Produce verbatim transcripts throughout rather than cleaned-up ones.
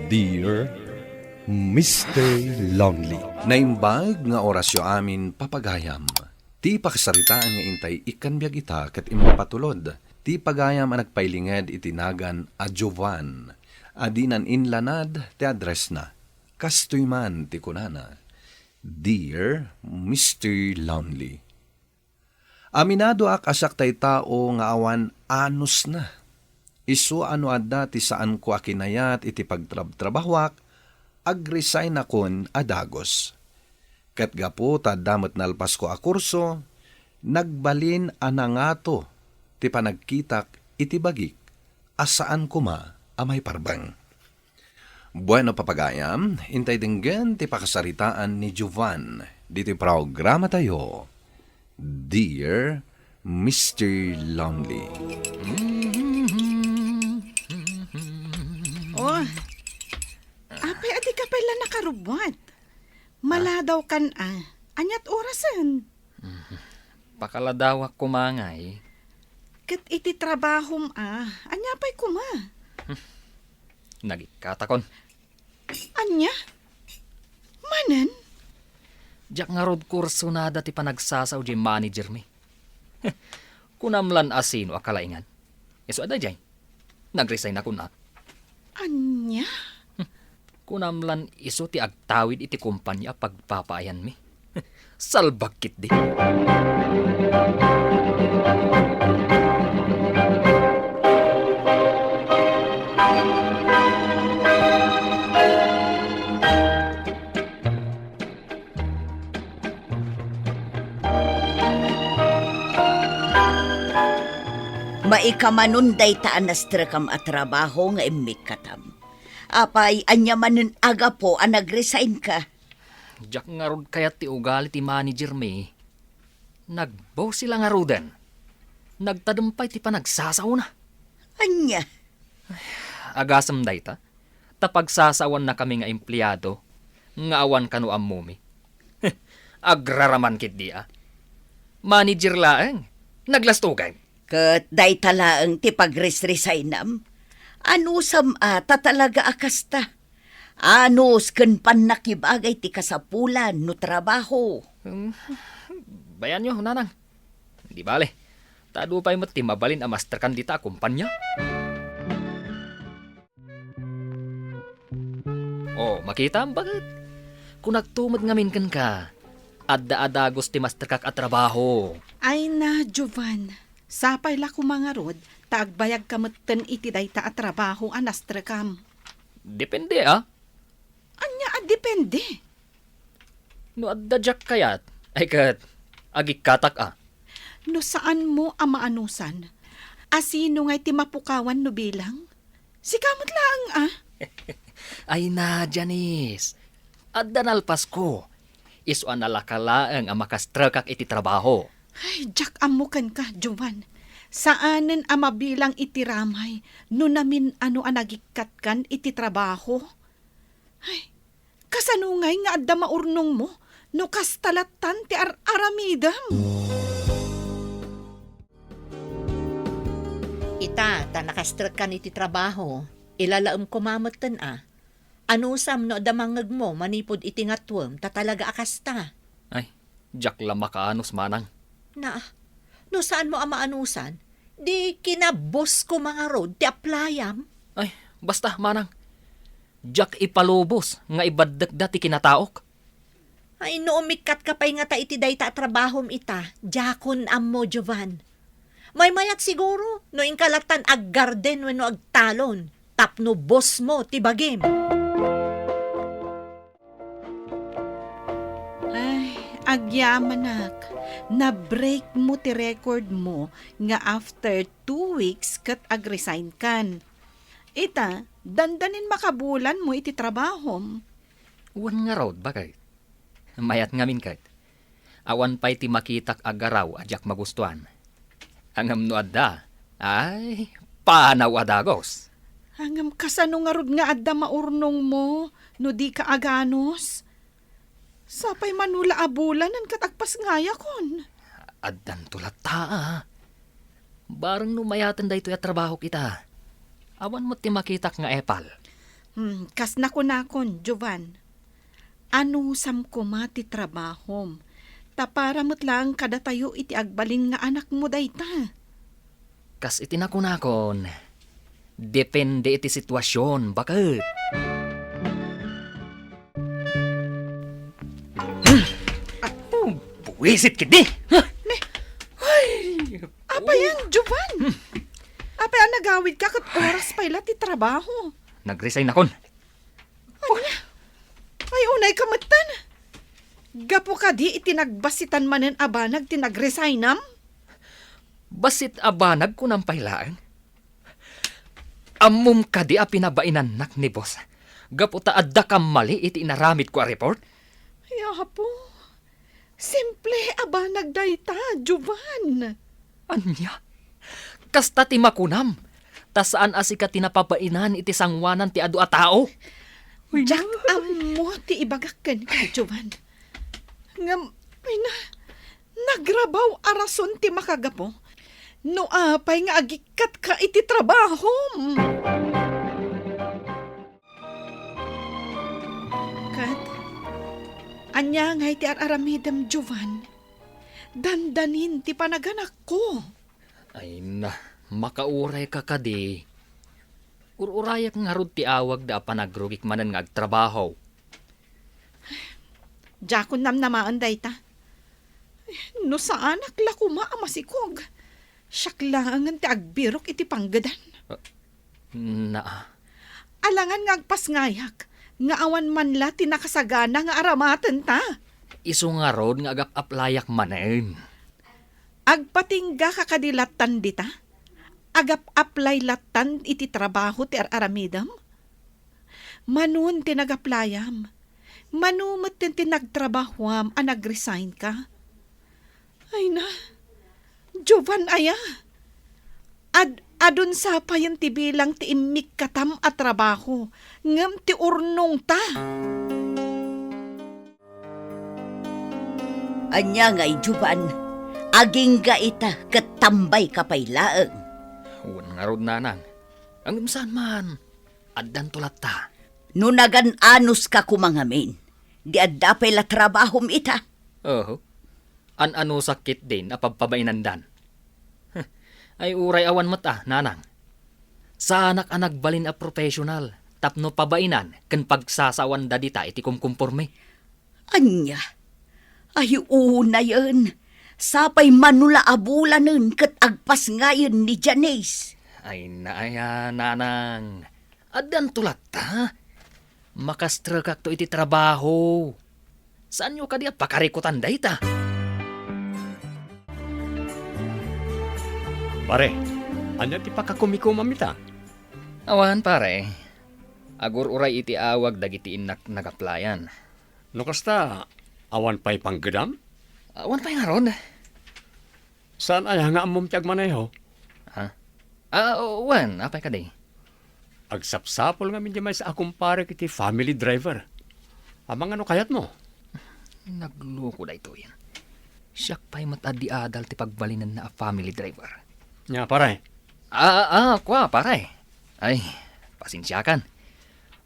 Dear Mister Lonely. Naimbag nga orasyo amin, papagayam. Ti pakasaritaan nga intay ikkan biag ita ket impatulod ti pagayam a nagpailinged iti nagan a Jovan a dinan inlanad ti addressna. Kastoy man ti kunana, Dear Mister Lonely. Aminadoak a siak tay tao nga awan anusna. Isu a no adda ti saanko a kinayat iti pagtrabtrabahoak, agresign-akon a dagus. Ket gapu ta adda met nalpasko a kurso, nagbalin a nangato ti panagkitak iti bagik a saan koma a maiparbeng. Bueno, papagayam, intay denggen ti pakasaritaan ni Jovan ditoy programatayo, Dear Mister Lonely. Oh, apay, adi ka pay la nakarubbuat? Maladaw kan a. Aniat orasen? Pakaladawak koma ngay. Ket iti trabahom a, ania pay koma? Nagikkatakon. Ania? Manen? Diak ngarud kursonada ti panagsasao diay managermi. Kunam lan a sino a kalaingan. Isu a daydiay. Nagresign-akon a. Ania? Kunam lan isu ti agtawid iti kompania a pagpapaayanmi. Salbag ketdi. Maikamanon dayta a nastrekam a trabaho nga immikkatam. Apay, ania manen a gapu a nag-resignka? Diak ngarud kayat ti ugali ti managermi. Nagboss la ngaruden. Nagtadem pay ti panagsasaona. Ania? Agasem dayta, ta pagsasaoannakami nga empleado nga awan kano ammomi. Agraraman ketdi a. Manager laeng, naglastugan. Ket dayta laeng ti pagresresignam? Anusam a ta talaga a kasta? Anus ken pannakibagay ti kasapulan no trabaho. Hmm, bayanyo, nanang. Di bale, ta adu pay met ti mabalin a mastrekan dita a kompania. Oh, makitam, baket? Kunakto met ngamin kenka, adda a dagus ti mastrekak a trabaho. Ay na, Jovan. Sapay la koma ngarud, ta agbayagka metten iti dayta a trabaho a nastrekam. Depende, a? Ania a depende? No adda diak kayat, ay ket agikkatak a. No saanmo a maanusan, a sino ngay ti mapukawan no bilang? Sika met laeng a. Ay na, Janice. Adda nalpasko. Isu a nalaka laeng a makastrekak iti trabaho. Ay, diak ammo kenka, Jovan. Saanen a mabilang iti ramay no namin-ano a nagikkatkan iti trabaho. Ay, kasano ngay nga adda maurnongmo no kasta lattan ti ar-aramidem? Ita, ta nakastrekkan iti trabaho, ilalaem koma metten a. Anusam no adda mangngegmo manipud iti ngatoem ta talaga a kasta? Ay, diak la makaanus, manang. Na, no saanmo a maanusan, di kina-boss koma ngarud ti applyam? Ay, basta, manang. Diak ipalubos nga ibaddekda ti kinataok. Ay, no umikkatka pay ngata iti dayta a trabahom ita, diakon ammo, Jovan. Maymayat siguro no inka lattan aggarden wenno agtalon tapno bossmo ti bagim. Ay, agyamanak, na-break mo ti record mo nga after two weeks ket agresign kan. Ita, dandanin makabulan mo iti trabahom. Wen ngarud, baket? Mayat ngamin ket. Awan pay ti makitak a garaw a diak magustuan. Ngem no adda, ay, panaw a dagus. Ngem kasano ngarud nga adda maurnongmo no dika aganus? Sapay mano la a bulanen ket agpasngayakon. Addanto latta a. Bareng no mayaten daytoy a trabahok ita. Awan met ti makitak nga epal. Hmm, kas nakunakon, Jovan, anusam koma ti trabahom, ta para met laeng kadatayo iti agbalin nga anakmo dayta. Kas iti nakunakon, depende iti situasion, baket. Oh, buwisit ketdi! Ay! Apay yan, Jovan? Apay a nagawidka ket oras pay la ti trabaho? Nag-resign akon. Ania? Ay, unay ka metten. Gapu kadi iti nagbasitan manen a banag ti nag-resignam? Basit a banag kunam pay laeng? Ammom kadi a pinabainannak ni boss gapu ta adda kammali iti inaramidko a report? Ay, Apo, simple a banag dayta, Jovan. Ania? Kasta ti makunam, ta saan a sika ti napabainan iti sangoanan ti adu a tao? Diak ammo ti ibagak kenka, Jovan. Ngem, ay na, nagrabaw a rason ti makagapu no apay nga agikkatka iti trabahom. Ket, ania ngay ti ar-aramidem, Jovan? Dandanin ti panaganakko. Ay na, makaurayka kadi. Ur-urayak ngarud ti awagda a panagrugik manen nga agtrabaho. Diakon namnamaen dayta. No saanak la koma a masikog, siak laengen ti agbirok iti panggedan. Ah, naa. Alangan nga agpasngayak nga awan man la ti nakasagana nga aramatenta. Isu ngarud nga agap-aplayak manen. Agpatinggaka kadi lattan dita? Agap-apply lattan iti trabaho ti ar-aramidem? Manon ti nag-applyam? Mano met ti nagtrabahoam a nag-resignka? Ay na, Jovan aya, ad-, adun sapayen ti bilang ti immikkatam a trabaho, ngem ti urnongta. Ania ngay, Jovan? Agingga ita ket tambayka pay laeng. Wen ngarud, nanang. Ngem saan man, addanto latta. No nagan-anuska koma ngamin, di adda pay la trabahom ita? Oho. An-anusak ketdin a pabpabainandan. Ay uray awan met a, nanang. Saanak a nagbalin a professional tapno pabainan ken pagsasaawanda dita iti kumkumporme. Ania? Ay unayen, sapay mano la a bulanen ket agpasngayen ni Janice. Ay naaya, nanang. Addanto latta. Makastrekakto iti trabaho. Saanyo kadi a pakarikutan dayta? Pare, ania ti pakakumikumam ita? Awan, pare. Agur-uray iti awag dagiti innak nag-applyan. No kasta, awan pay panggedam? Awan pay ngarud. Saan aya nga ammom ti agmaneho? Ha? Ah, wen, apay kadi? Agsapsapul ngamin di maysa a kumparek iti family driver. Amangan no kayatmo? Nagloko daytoyen. Siak pay met a di adal ti pagbalinenna a family driver. Nia, pare? Ah, ah, kua, pare. Ay, pasensiakan.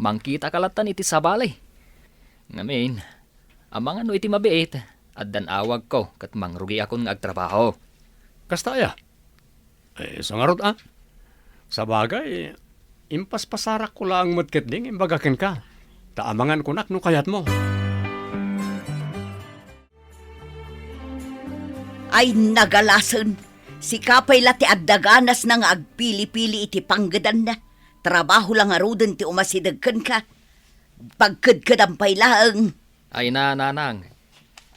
Mangkitaka lattan iti sabali. Ngamin, amangan no iti mabiit, addan awagko ket mangrugiakon nga agtrabaho. Kasta aya? Eh, isu ngarud a. Sabagay, impaspasarakko laeng met ketdi nga imbaga kenka. Ta amangan kunak no kayatmo. Ay, nagalasen, sika pay la ti adda ganasna nga agpili-pili iti panggedanna. Trabaho la ngaruden ti umasideg kenka. Pagkedkedam pay laeng. Ay na, nanang.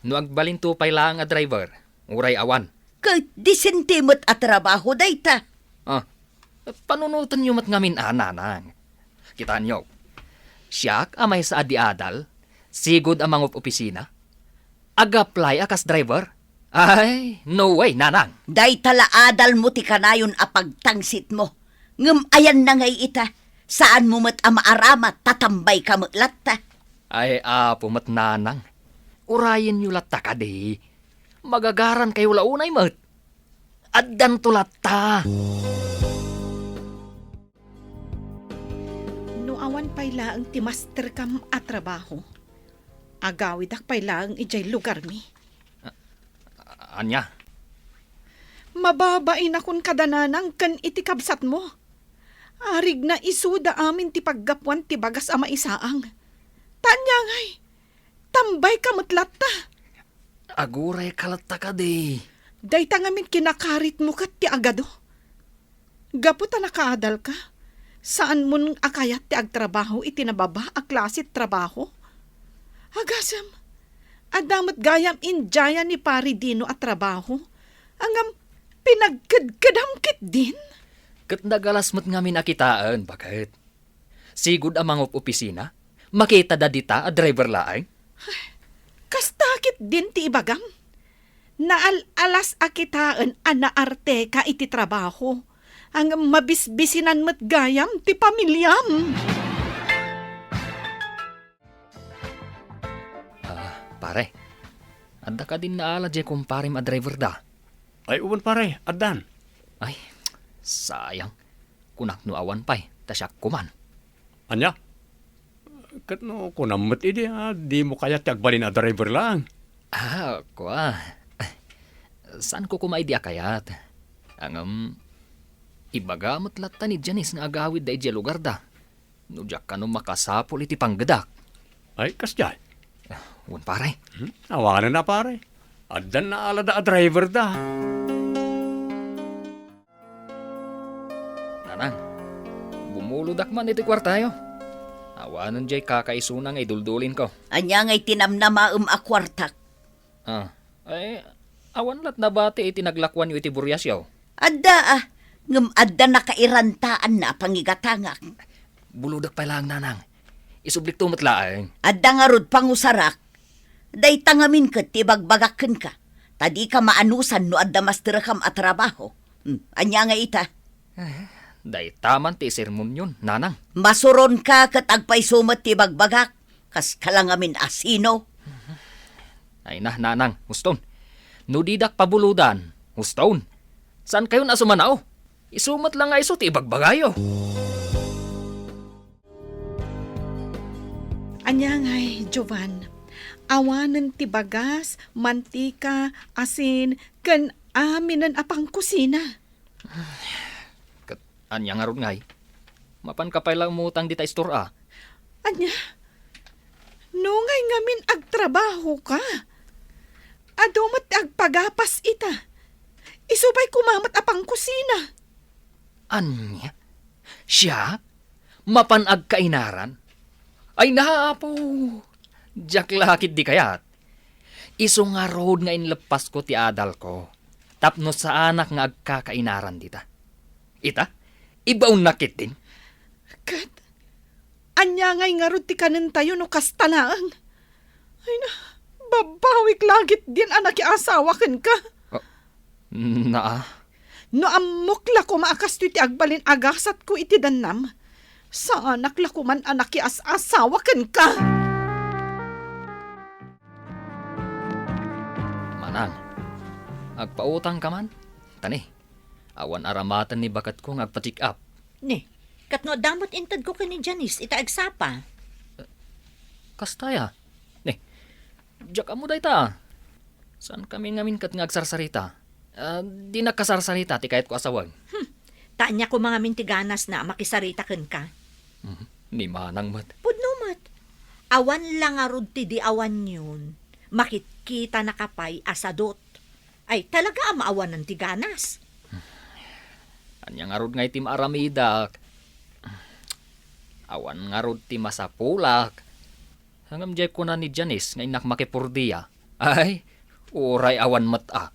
No agbalinto pay laeng a driver, uray awan. Ket disente met a trabaho dayta. Ah, panunotenyo met ngamin a, nanang. Kitaenyo, siak a maysa a di adal, sigud a mangopisina, ag-apply a kas driver? Ay, no way, nanang. Dayta la adalmo ti kanayon a pagtangsitmo. Ngem ayanna ngay ita, saanmo met a maaramat ta tambayka met latta. Ay, apo met, nanang. Urayenyo latta kadi. Magagarankayo la unay met. Addanto latta. No Awan pay laeng ti masterkam a trabaho. Agawidak pay laeng idiay lugarmi. A-, ania? Mababainakon kada nanang ken iti kabsatmo. Arigna isuda amin ti paggapuan ti bagas a maisaang. Ta ania ngay, tambayka met latta. Agurayka latta kadi. Dayta ngamin kinakaritmo ket ti agado. Gapu ta nakaadalka, saanmon a kayat ti agtrabaho iti nababa a klase ti trabaho? Agasem, adda met gayam indiayan ni Pari Dino a trabaho, ngem pinagkedkedam ketdin? Ket nagalas met ngamin a kitaen, baket. Sigud a mangop-opisina? Makitada dita a driver laeng? Kasta ketdin ti ibagam. Naal-alas a kitaen a naarteka iti trabaho. Ngem mabisbisinan met gayam ti pamiliam. Ah, pare. Adda kadin naala diay kumparem a driver da? Ay, wen, pare, addan. Ay, sayang. Kunak no awan pay, ta siak koman. Ania? Ket no kunam met idi a dimo kayat ti agbalin a driver laeng? Ah, kua. Saanko koma idi a kayat. Ngem, ibaga met latta ni Janice nga agawidda idiay lugarda. No diak kano makasapul iti panggedak. Ay, kasdiay? Ah, wen, pare. Hmm? Awanen a, pare. Addan naalada a driver da. Nanang, bumulodak man iti kuartayo. Awanen diay kakaisuna nga iduldulinko. Ania ngay ti namnamaem a kuartak? Ah, eh, awan lat nabati iti naglakuanyo iti buriasyo? Adda, ah, ngem adda nakairantaanna a pangigatangak. Bulodek pay laeng, nanang. Isublikto met laeng. Adda ngarud pangusarak. Dayta ngamin ket ti ibagbagak kenka, ta dika maanusan no adda masterekam a trabaho. Hmm, ania nga ita? Eh, dayta man ti sermonyon, nanang. Masuronka ket agpayso met ti ibagbagak. Kaska la ngamin a sino? Ay na, nanang, huston. No didak pabulodan, huston. Saankayon a sumanao? Isu met la nga isu ti ibagbagayo. Ania ngay, Jovan? Awanen ti bagas, mantika, asin, ken aminen a pangkusina. Ket ania ngarud ngay? Mapanka pay la umutang dita istor a. Ania? No ngay ngamin agtrabahoka, adu met ti agpagapas ita. Isu pay koma met a pangkusina. Ania? Siak? Mapan agkainaran? Ay, na, Apo! Diak la ketdi kayat. Isu ngarud nga inleppasko ti adalko tapno saanak nga agkakainaran dita. Ita, ibaonnak ketdin. Ket ania ngay ngarud ti kanentayo no kasta laeng? Ay na, babbawik la ketdin a nakiasawa kenka. Ah, naa. No ammok la koma a kastoy ti agbalin a gasatko iti dannam, saanak la koman a nakias-asawa kenka. Manang, agpautangka man? Tani, awan aramaten ni baketko nga agpa-check up. Ni, ket no adda met intedko ken ni Janice ita agsapa? Kasta ya. Ni, diak ammo dayta. Saankami ngamin ket nga agsarsarita. Ah, dinak kasarsarita ti kayatko a sawag. Hmm. Ta ania koma ngamin ti ganasna a makisarita kenka? Mhm. Ni manang met. Pudno met. Awan la ngarud ti di awanyon, makitkitanaka pay a sadut. Ay, talaga a maawanan ti ganas. Ania ngarud ngay ti maaramidak? Awan ngarud ti masapulak. Ngem diay kuna ni Janice nga innak makipordia. Ay, uray awan met a.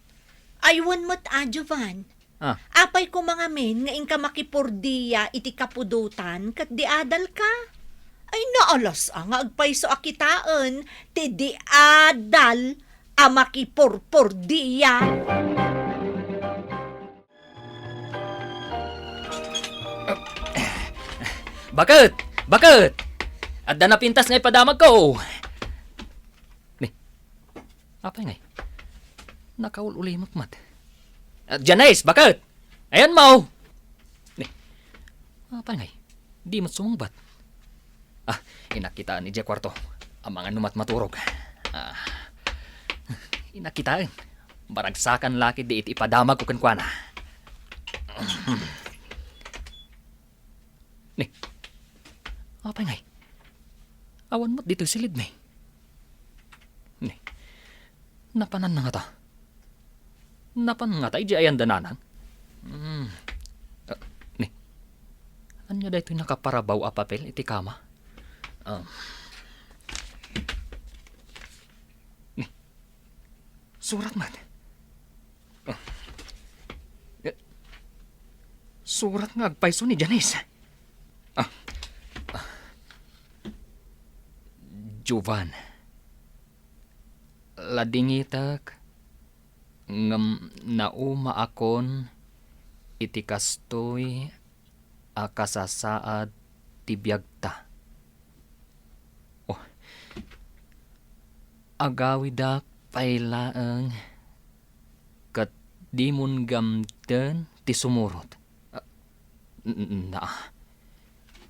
Ay, wen met a, Jovan. Ah. Apay koma ngamin nga inka makipordia iti kapudotan ket di adalka? Ay, naalas a nga agpayso a kitaen ti di adal a makiporpordia. Baket! Baket! Adda napintas nga ipadamagko. Ni, apay ngay? Nakaul-ulimek met. Ah, Janice, baket? Ayan mo! Ni, apay ngay? Di met sumungbat. Ah, inakitaen idiay kuarto. Amangan no matmaturog. Ah, inakitaen. Maragsakan la ketdi iti ipadamagko kenkuana. Ni, apay ngay? Awan met ditoy silidmi. Ni, napananna ngata? Napan ngata idiay ayanda, Nanang? Hmm. Ah, ni, ania daytoy nakaparabaw a papel iti kama? Ah. Ni, surat met. Ah. Surat nga agpayso ni Janice. Ah. Ah. Jovan, ladingitek ngem naumaakon iti kastoy a kasasaad ti biagta. Oh, agawidak pay laeng ket dimon gamden ti sumurot. Ah, n-, na.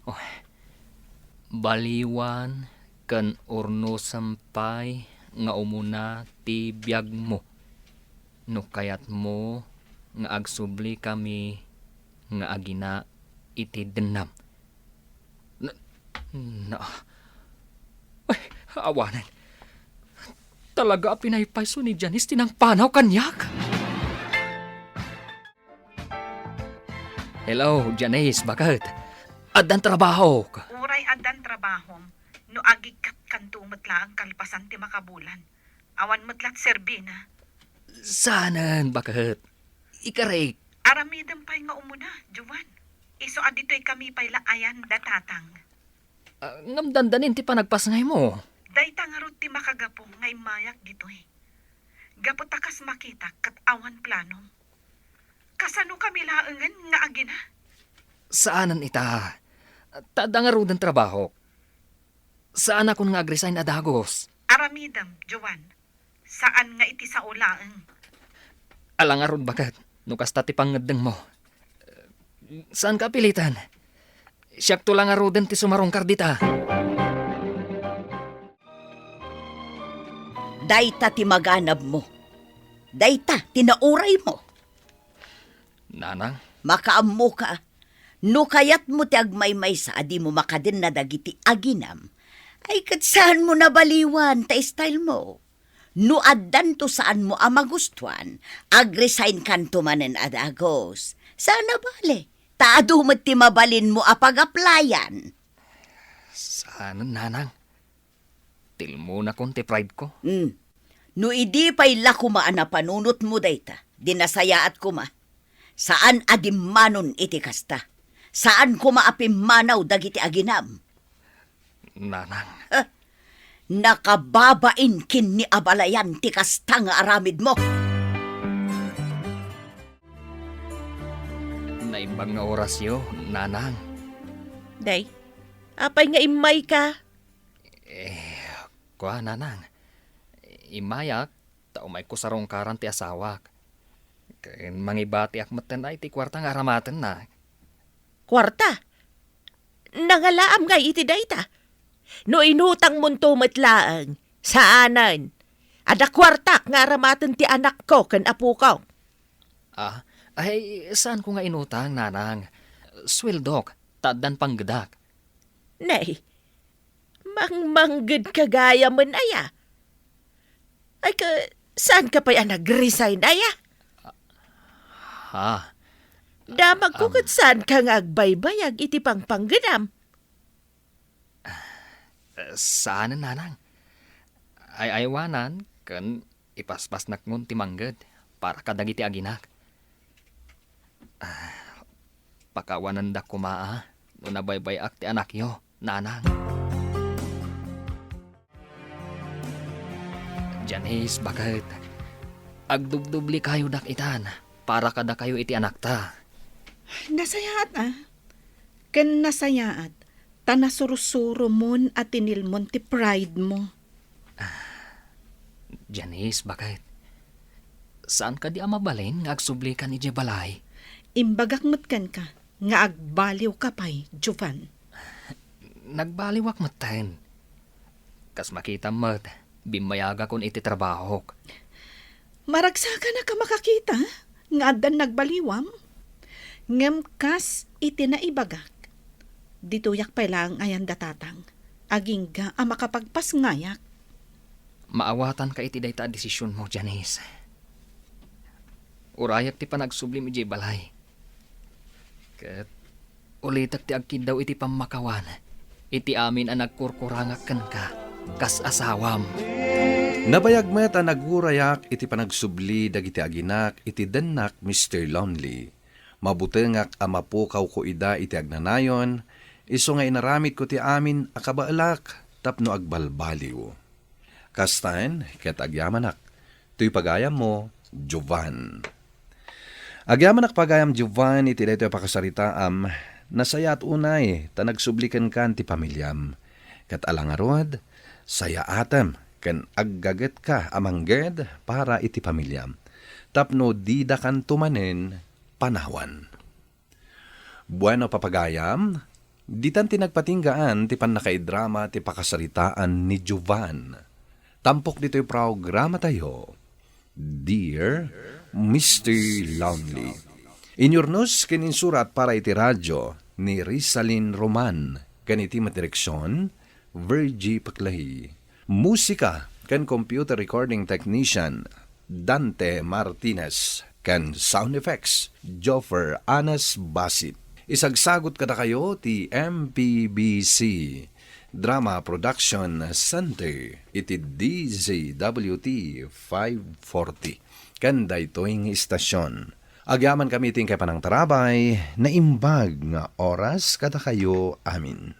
Oh, baliwan ken urnosem pay nga umuna ti biagmo no kayatmo nga agsublikami nga agina iti dennam. Na, na, ay, awanen. Talaga a pinaypayso ni Janice ti nangpanaw kaniak? Hello, Janice, baket? Addan trabahok. Uray addan trabahom, no agikatkanto met laeng kalpasan ti makabulan. Awan met la ti serbina. Saanen, baket? Ikarik. Aramidem pay nga umuna, Jovan. Isu a ditoy kami pay la ayan da tatang. Ah, ngem dandanin ti panagpasngaymo. Dayta ngarud ti makagapu nga immayak ditoy. Gapu ta kas makitak ket awan planom. Kasano kami laengen nga agina? Saanen ita. Ta adda ngaruden trabahok. Saanakon nga agresign a dagus. Aramidem, Jovan. Saan nga iti sao laeng. Ala ngarud, baket, no kasta ti pangngeddengmo. Saanka a pilitan. Siakto la ngaruden ti sumarungkar dita. Dayta ti maganabmo. Dayta ti nauraymo. Nanang? Makaammoka, no kayatmo ti agmaymaysa a dimo makadenna dagiti aginam, ay ket saanmo nabaliwan ta stylemo. No addanto saanmo a magustuan, agresign kanto manen a dagus. Saan a bale, ta adu met ti mabalinmo a pagaplayan. Saan, Nanang? Tilmonakon ti pride ko. Hmm. No idi pay la koma a napanunotmo dayta, di nasayaat koma. Saan a dimmanon iti kasta. Saan koma a pimmanaw dagiti aginam. Nanang. Ah, nakababain ken ni abalayan ti kasta nga aramidmo. Naimbag nga orasyo, Nanang. Day, apay nga immayka? Eh, kua, Nanang. Immayak, ta umayko sarungkaran ti asawak. Ken mangibatiak metten a iti kuarta nga aramatenna. Kuarta? Nangalaam ngay iti dayta? No inutangmonto met laeng, saanen. Adda kuartak nga aramaten ti anakko ken apoko. Ah, ay, saanko nga inutang, Nanang. Sueldok, ta addan panggedak. Nay, mangmangged ka gayamen aya? Ay ka, saanka pay a nag-resign aya? Ha? Damagko ket saanka nga agbaybayag iti pangpanggedam. Saanen, Nanang. Ay-aywanan ken ipaspasnakon ti mangged para kadagiti aginak. Ah, pakawanendak koma a no nabaybay-ak ti anakyo, Nanang. Janice, baket, agdubdubli kayo dak itan para kadakayo iti anakta. Nasayaat, ah. Ken nasayaat, ta nasurusuromon a tinilmon ti pride mo. Janice, baket? Saan kadi a mabalin nga agsublikan idiay balay? Imbagak met kenka nga agbaliwka pay, Jovan. Nagbaliwak metten. Kas makitam met, bimmayagakon iti trabahok. Maragsakanak a makakita nga addan nagbaliwam. Ngem kas iti naibagak, ditoyak pay laeng ayan da Tatang, agingga a makapagpasngayak. Maawatanka iti dayta a desisionmo, Janice. Urayak ti panagsublim idiay balay. Ket ulitek ti agkiddaw iti pammakawan iti amin a nagkurkurangak kenka kas asawam. Nabayag met a nagurayak iti panagsubli dagiti aginak iti dennak, Mister Lonely. Mabutengak a mapukawko ida iti agnanayon, isu nga inaramidko ti amin a kabaelak tapno agbalbaliw. Kastaen, ket agyamanak. Toy pagayammo, Jovan. Agyamanak pagayam, Jovan, iti daytoy a pakasaritaam, nasayaat unay ta nagsubli kenka ti pamiliam. Ket ala ngarud, sayaatem ken aggagetka a mangged para iti pamiliam, tapno didakanto manen panawan. Bueno, papagayam, ditan ti nagpatinggaan ti pannakaidrama ti pakasaritaan ni Jovan. Tampok ditoy programatayo, Dear Mister Lonely. Inyurnos ken insurat para iti radyo ni Rizalin Roman, ken iti met direksion, Virgie Paclay. Musika ken computer recording technician, Dante Martinez, ken sound effects, Joffer Anas Basit. Isagsagot kadakayo ti M P B C Drama Production Center iti D Z W T five forty. Ken daytoy nga istasyon, agyamankami iti inkay panangtarabay, naimbag nga oras kadakayo amin.